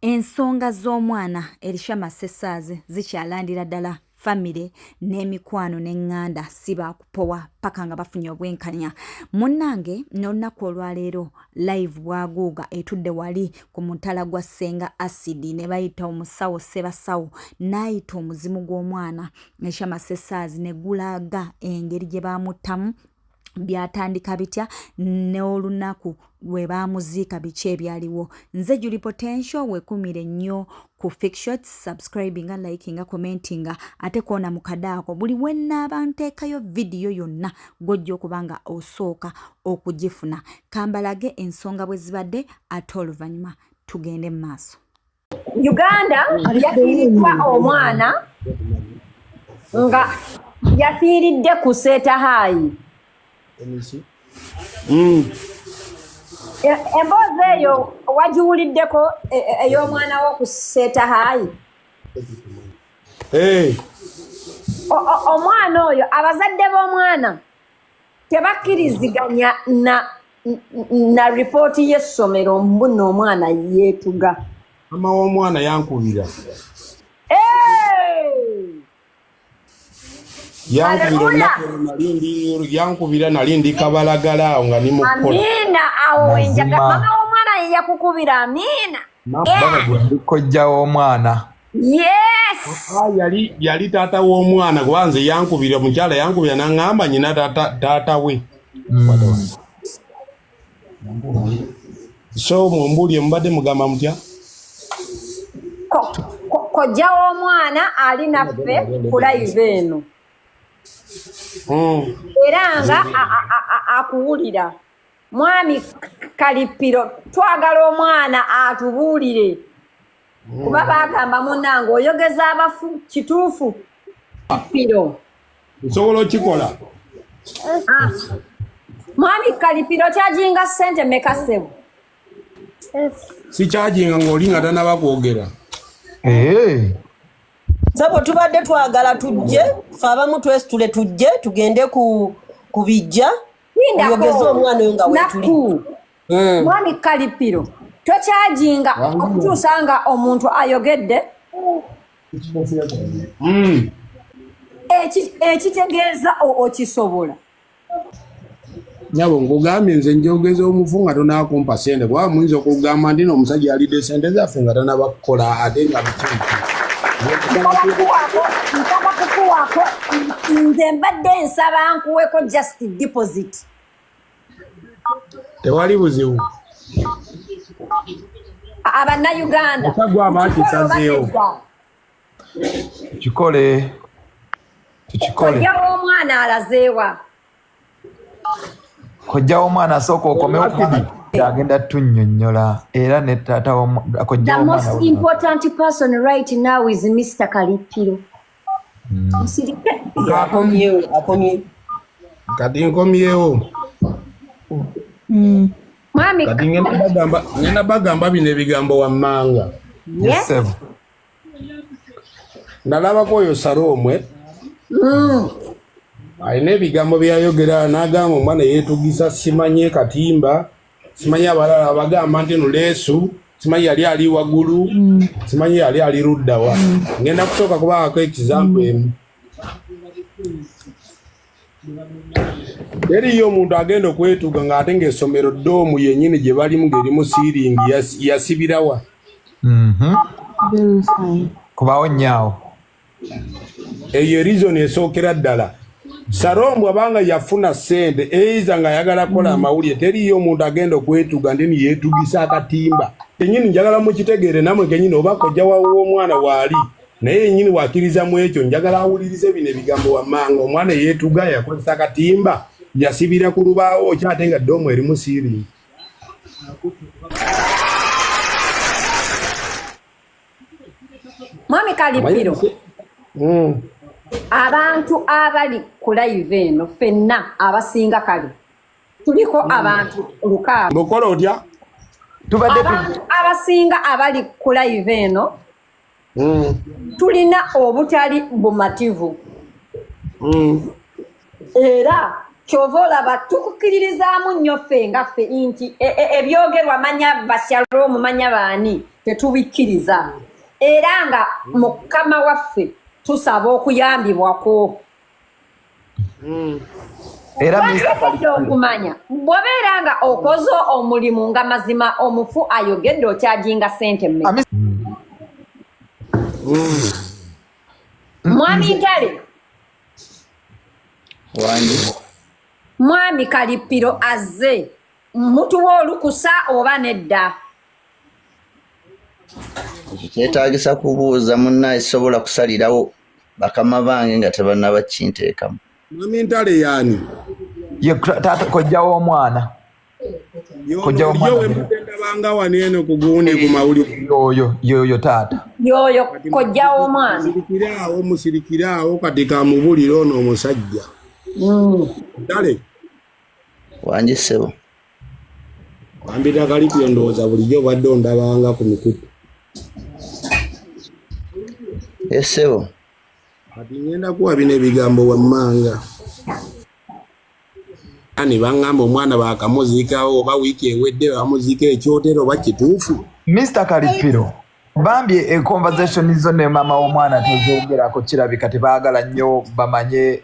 Ensonga z'omwana Elishama Ssesaazi zikyalandira ddala famire n'emikwano n'eŋŋanda si baakupowa paka nga bafunye obwenkanya. Munnange n'olunaku olwaleero live bwaguuga etudde wali ku mutala gwa Ssenga Acid ne bayita omusawo Ssebasawo n'ayita omuzimu gw'omwana Elishama Ssesaazi ne gulaga engeri gye baamuttamu byatandika bitya n'olunaku lwe baamuziika biki ebyaliwo. Nze Julie Potential, wekumire nnyo ku Fixshots, subscribinga, likinga, commentinga ate koona mu kadaako buli we nnaaba nteekayo vidiyo yonna gw'ojja okuba nga osooka okugifuna. Kambalage ensonga bwe zibadde ate oluvannyuma tugende mu maaso. Uganda yafiiriddwa omwana nga yafiiridde ku seetahaayi. Emboozi eyo wagiwuliddeko ey'omwana wo ku seetahaayi? Omwana oyo abazadde b'omwana tebakkiriziganya na ripooti y'essomero mbu nno omwana yeetuga. Mama w'omwana yankubira. Yankubira olunaku olwo nali ndi yankubira nali ndi kabalagala awo nga ndi mu kukola. Amiina awo wenjaga mama w'omwana ye yakukubira amiina. Kojja w'omwana. Yes. Ah, yali taata w'omwana kuba nze yankubira omukyala yankubira n'aŋŋamba nyina taata we. So mumbulye mubadde mugamba mutya? Kojja w'omwana ali naffe ku live eno. Era nga akuwulira. Mwami Kalippiro twagala omwana atubuulire. Kuba bagamba munnange oyogeza abafu kituufu. Kalipiro. Nsobola okikola. Mwami Kalipiro kyajinga ssente mmeka ssebo? Sikyajinga ng'oli nga tanaba kwogera. Sebo tubadde twagala tujje ffe abamu twesitule tujje tugende ku bijja oyogeze omwana oyo nga weetuli. Mwami Kalipiro tokyajinga okutuusa nga omuntu ayogedde. Ekitegeeza okisobola. Nyabo nkugambye nze njogeza omufu nga tonakumpa ssente kuba muyinza okugamba nti omusajja yalidde ssente zaffe nga tanaba kukola ate nga biki biki. Nsaba kukuwaako nze mbadde nsaba nkuweko just deposit. Tewali buzibu. Abannayuganda. Otagwa akisazeewo. Tukikole. Tukikole. Kojja w'omwana alazeewa. Kojja w'omwana asooka okomewo agenda tunnyonnyola era ne taata kojja The most important person right now is Mr. Kalipiro. Akomyewo. Kati nkomyewo. Mwami kati ngenda bagamba bino ebigambo wammanga. Yes. Nalabako oyo Salomwe. Alina ebigambo byayogera n'agamba omwana yeetugisa simanye katimba, simanyi abalala abagamba nti eno leesu, simanyi yali ali waggulu, simanyi yali ali luddawa. Ngenda kusooka kubaako example emu. Eriyo omuntu agenda okwetuga ng'ate ng'essomero ddoomu yennyini gye balimu ng'erimu siiringi yasibirawa. Kubaawo nnyaawo. Eyo reason esookera ddala. Salongo abanga yafuna ssente eiza ng'ayagala kukola amawulire teriyo omuntu agenda okwetuga nti yeetugisa akatimba. Kennyini njagala mukitegeere nammwe kennyini oba kojja w'omwana waali naye yennyini wakkiriza mu ekyo njagala awulirize bino ebigambo wammanga omwana yeetuga yakozesa akatimba yasibira ku lubaawo ki ate nga ddoomu erimu siiringi. Mwami Kalipiro, abantu abali ku live eno ffenna abasinga kale tuliko abantu 6,000. Mbukola otya? Abantu abasinga abali ku live eno tulina obutali bumativu. Era kyova olaba tukukkiririzaamu nnyo ffe nga ffe nti ebyogerwa manya Bashalom manya baani. Tetubikkiriza era nga mukama waffe tusaba okuyambibwako. Era Mr. Twakedde okumanya bw'obeera nga okoze omulimu nga mazima omufu ayogedde okyajinga ssente mmeka? Mwami Ntale. Wangi. Mwami Kalippiro azze, mutuwa olukusa oba nedda? Ekyo kyetaagisa kubuuza munnaye, sisobola kusalirawo bakama bange nga tebannaba kinteekamu. Mwami Ntale yaani? Ye taata kojja w'omwana. Kojja w'omwana. Yo wemutendabanga wano eno ku gundi ku mawulire. Yoyo, yoyo taata. Yoyo kojja w'omwana. Musirikire awo, musirikire awo kati kamubulire ono omusajja. Ntale. Wangi ssebo. Wambira Kalipiro, ndowooza bulijjo obadde ondabanga ku mikutu. Ssebo. Kati ngenda kuwa bino ebigambo wammanga. Ani baŋŋamba omwana baakamuziikawo oba wiiki ewedde bamuziika ekyotero oba kituufu? Mr. Kalipiro, bambi conversation zo ne maama w'omwana tozoogerako, kirabika tebaagala nnyo bamanye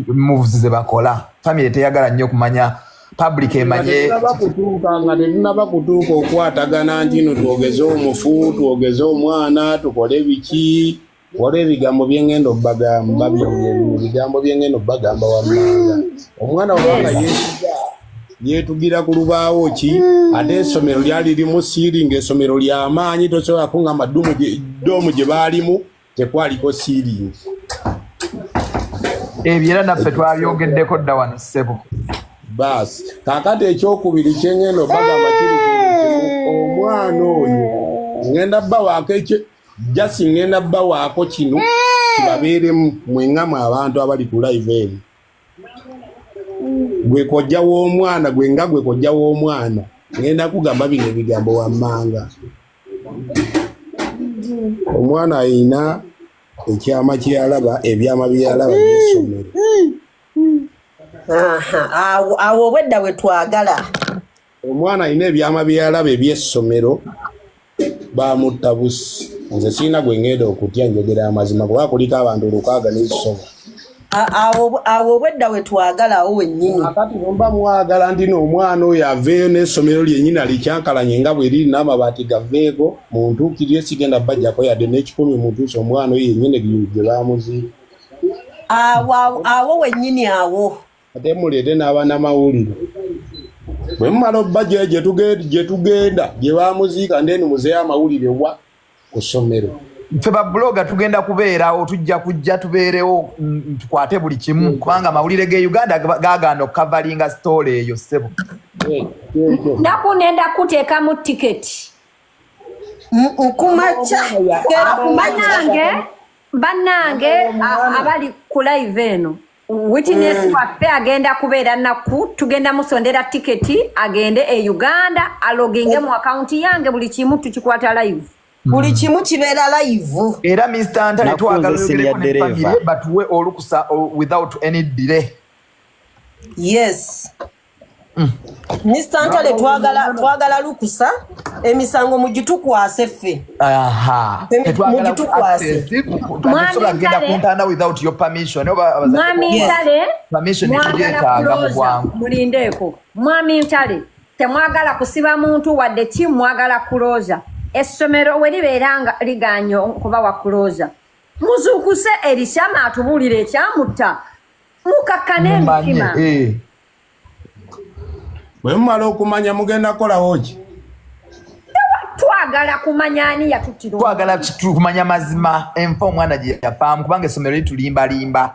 moves ze bakola. Family teyagala nnyo kumanya public emanye. Tetunaba kutuuka nga tetunaba kutuuka okwatagana nti no twogeze omufu, twogeze omwana, tukole biki. Waliwo ebigambo byengenda obbagamba, ebigambo byengenda obbagamba wammanga. Omwana wabanga yeetuga yeetugira ku lubaawo ki, ate essomero lyali limu ceiling, essomero lyamaanyi, tosobola kuŋŋamba dorm gye baalimu tekwaliko ceiling. Ebyo era naffe twabyogeddeko dda wano ssebo. Baasi kaakati ekyokubiri kyengenda obbagamba kiri kimu, omwana oyo ngenda bbawaako ekyo jasi, ngenda bbawaako kino kibabeeremu mwengamu abantu abali ku live eno. Gwe kojja w'omwana, gwe nga gwe kojja w'omwana, ngenda kugamba bino ebigambo wammanga. Omwana ayina ekyama kyeyalaba, ebyama byeyalaba by'essomero. Aha, awo awo obwedda bwe twagala. Omwana alina ebyama byeyalaba eby'essomero, bamutta busi. Nze sirina gwe ngenda okutya, njogera amazima kuba kuliko abantu 600 n'ekisobo. Awo obwedda we twagala, awo wennyini. Akati bwemba mwagala nti n'omwana oyo aveeyo n'essomero lyennyini alikyankalanye nga bwe riri n'amabaati gaveeko, muntuukirire, sigenda bajjako yadde n'ekikumi mutuuse omwana oyo yennyini gye bamuziika. Awo wennyini awo. Ate muleete n'abanamawulire bwe mumala obbajjayo gye tugenda gye bamuziika, ndeni muzeeyo amawulire wa ku ssomero. Ffe ba blogger tugenda kubeerawo, tujja kujja tubeerewo, tukwate buli kimu kubanga amawulire ge Uganda gagaana okukavalinga story eyo ssebo. Ekyo. Naku nenda kuteekamu tiketi. Nkumakya keera kumakya. Bannange, abali ku live eno, witness waffe agenda kubeera Naku, tugenda musondera tiketi agende e Uganda aloginge mu akawunti yange, buli kimu tukikwata live. Buli kimu kibeera live. Era Mr Ntale, Naku twagala nze senior oyogereko ne dereva. family batuwe olukusa without any delay. Yes, Mr Ntale, twagala lukusa, emisango mugitukwase ffe. Aha. Tetwagala Mugitukwase. access, tetusobola kugenda ku ntaana without your permission oba abazadde Mwami Ntale, permission mwagala tugyetaaga mu kuloza bwangu. Mulindeeko, mwami Ntale, temwagala kusiba muntu wadde ki, mwagala kulooza. Essomero we libeera nga liganye okubawa kulooza, muzuukuse Erishama atubuulire ekyamutta, mukakkane Mumanye, emitima. Bwe mumala okumanya mugenda kukolawo ki? Twagala kumanya ani yatuttira. Twagala kumanya mazima enfa omwana gye yafaamu kubanga essomero litulimbalimba.